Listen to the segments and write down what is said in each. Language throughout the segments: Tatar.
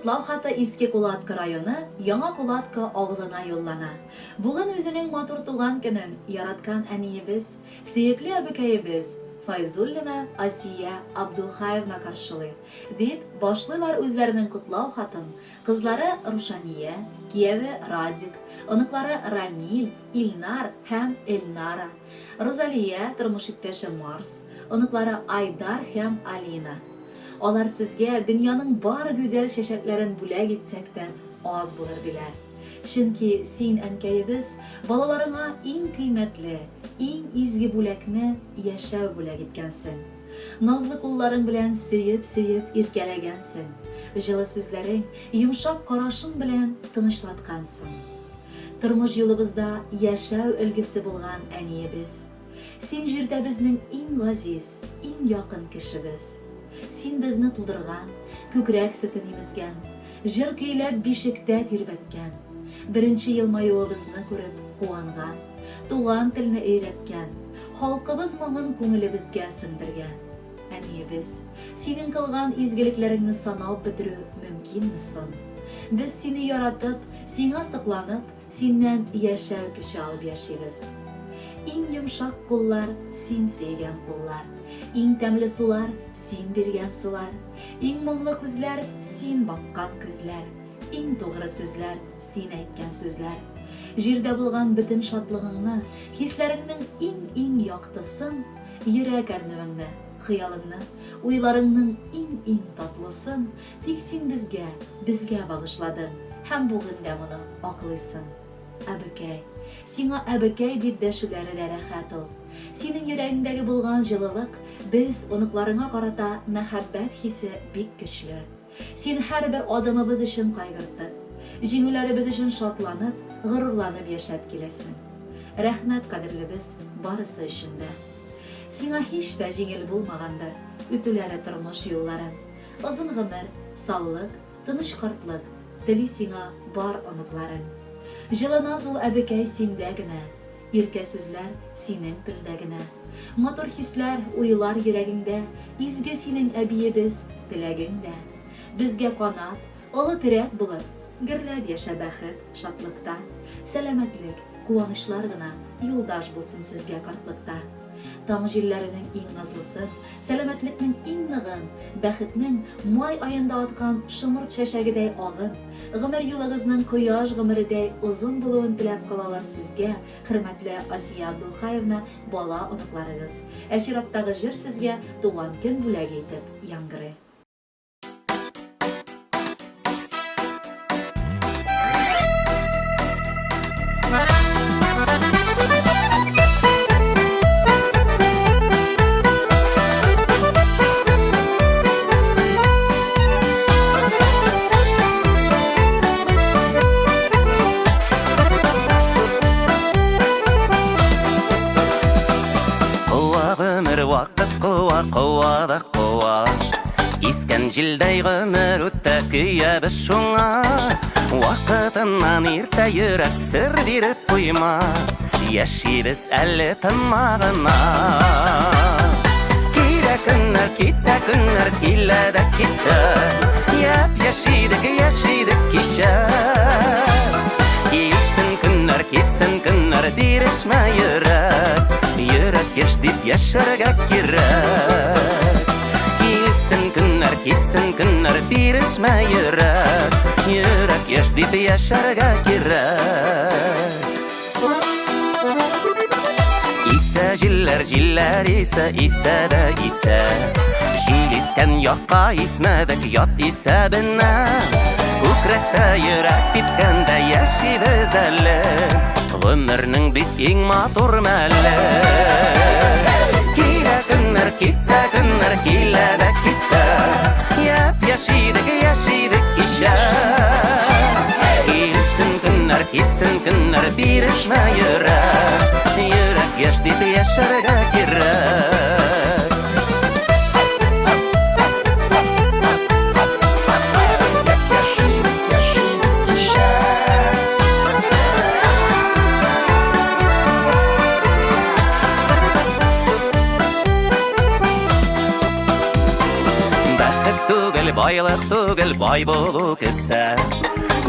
котлау хаты Иске Кулатка районы Яңа Кулатка авылына юллана. Бүген үзенең матур туган көнен яраткан әниебез, сөекле әбекәебез Файзуллина Асия Абдулхаевна каршылый, дип башлыйлар үзләренең котлау хатын кызлары Рушания, кияве Радик, оныклары Рамиль, Илнар һәм Эльнара, Розалия, тормыш иптәше Марс, оныклары Айдар һәм Алина. Алар сезгә дөньяның бар гүзәл чәчәкләрен бүләк итсәк тә аз булыр, диләр. Чөнки син, әнкәебез, балаларыңа иң кыйммәтле, иң изге бүләкне, яшәү бүләк иткәнсең. Назлы кулларың белән сөеп-сөеп иркәләгәнсең, җылы сүзләрең, йомшак карашың белән тынычлаткансың. Тормыш юлыбызда яшәү өлгесе булган әниебез. Син җирдә безнең иң газиз, иң якын кешебез. Син безне тудырган, күкрәк сөтен имезгән, җыр көйләп бишектә тирбәткән, беренче елмаюыбызны күреп куанган, туган телне өйрәткән, халкыбыз моңын күңелебезгә сеңдергән. Әниебез, синең кылган изгелекләреңне санап бетерү мөмкинме сон? Без сине яратып, сиңа сокланып, Синнән яшәү көче алып яшибез. Иң йомшак куллар, син сөйгән куллар. Иң тәмле сулар, син биргән сулар. Иң моңлы күзләр, син баккан күзләр. Иң тугры сүзләр, син әйткән сүзләр. Җирдә булган бөтен шатлыгыңны, хисләреңнең иң-иң яктысын, йөрәк әрнүеңне, хыялыңны, уйларыңның иң-иң татлысын Тик син безгә, безгә багышладың һәм бүген дә моны аклыйсың. Әбекәй. Сиңа әбекәй дип дәшүләре дә рәхәт ул. Синең йөрәгеңдәге булган җылылык, без, оныкларыңа карата мәхәббәт хисе бик көчле. Син һәрбер адымыбыз өчен кайгыртып, җиңүләребез өчен шатланып, горурланып яшәп киләсең. Рәхмәт, кадерлебез, барысы өчен дә. Сиңа һич тә җиңел булмагандыр үтүләре тормыш юлларын. Озын гомер, саулык, тыныч картлык Тели сиңа бар оныкларың. Җылы наз ул, әбекәй, синдә генә, Иркә сүзләр синең телдә генә. Матур хисләр, уйлар йөрәгеңдә, Изге синең, әбиебез, теләгең дә. Безгә канат, олы терәк булып, Гөрләп яшә бәхет, шатлыкта. Сәламәтлек, куанычлар гына Юлдаш булсын сезгә картлыкта. Таң җилләренең иң назлысын, сәламәтлекнең иң ныгын, бәхетнең май аенда аткан шомырт чәчәгедәй агын, гомер юлыгызның кояш гомередәй озын булуын теләп калалар сезгә, хөрмәтле Асия Абдулхаевна, бала-оныкларыгыз. Ә чираттагы җыр сезгә туган көн бүләге итеп яңгырый. Куа гомер вакыт куа, куа да куа. Искән җилдәй гомер үтә, көябез шуңа. Вакытыннан иртә йөрәк сер биреп куйма. Яшибез әле тынма гына. Килә көннәр, китә көннәр, килә дә китә. Яп-яшь идек, яшь идек кичә. Килсен көннәр, китсен көннәр, бирешмә йөрәк. Йөрәк яшь дип яшәргә кирәк. Килсен көннәр, китсен көннәр, бирешмә йөрәк. Йөрәк яшь дип яшәргә кирәк. Исә җилләр, җилләр исә, исә дә исә. Җил искән якка исмәдек, ят исәбенә. Күкрәктә йөрәк типкәндә яшибез әле. Гомернең бит иң матур мәле. Килә көннәр, китә көннәр, килә дә китә. Япь-яшь идек, яшь идек кичә. Килсен көннәр, китсен көннәр, бирешмә йөрәк. Йөрәк яшь дип яшәргә кирәк. Бәхет түгел бай. Байлык түгел, бай булу кесә.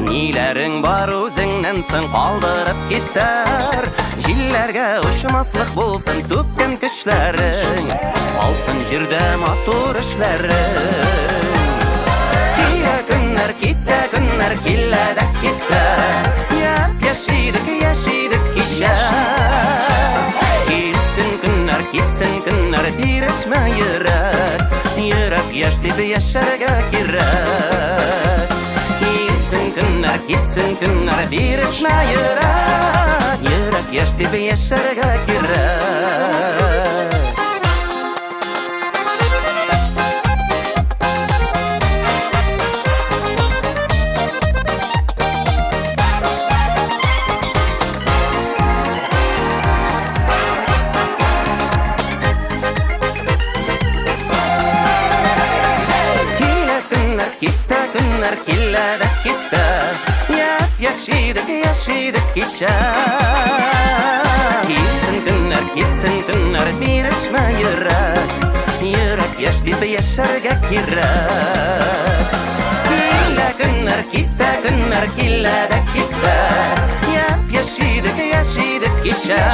Ниләрең бар үзеңнән соң калдырып китәр. Җилләргә очмаслык булсын түккән көчләрең. Калсын җирдә матур эшләрең. Килә көннәр, китә көннәр, килә дә китә. Яп-яшь идек, яшь идек кичә. Килсен көннәр, китсен көннәр, бирешмә йөрәк. Йөрәк яшь дип яшәргә кирәк. Килсен көннәр, китсен көннәр, бирешмә йөрәк. Йөрәк яшь дип яшәргә кирәк. Килә көннәр, китә көннәр, килә дә китә. Япь-яшь идек, яшь идек кичә. Килсен көннәр, китсен көннәр, бирешмә йөрәк. Йөрәк яшь дип яшәргә кирәк. Килә көннәр, китә көннәр, килә дә китә. Япь-яшь идек, яшь идек кичә.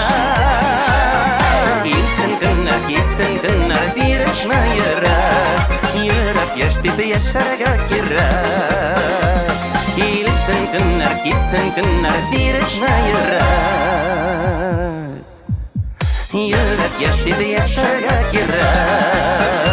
Килсен көннәр, китсен көннәр, бирешмә йөрәк. Йөрәк яшь дип яшәргә кирәк. Килсен көннәр, китсен көннәр, бирешмә йөрәк. Йөрәк яшь дип яшәргә кирәк.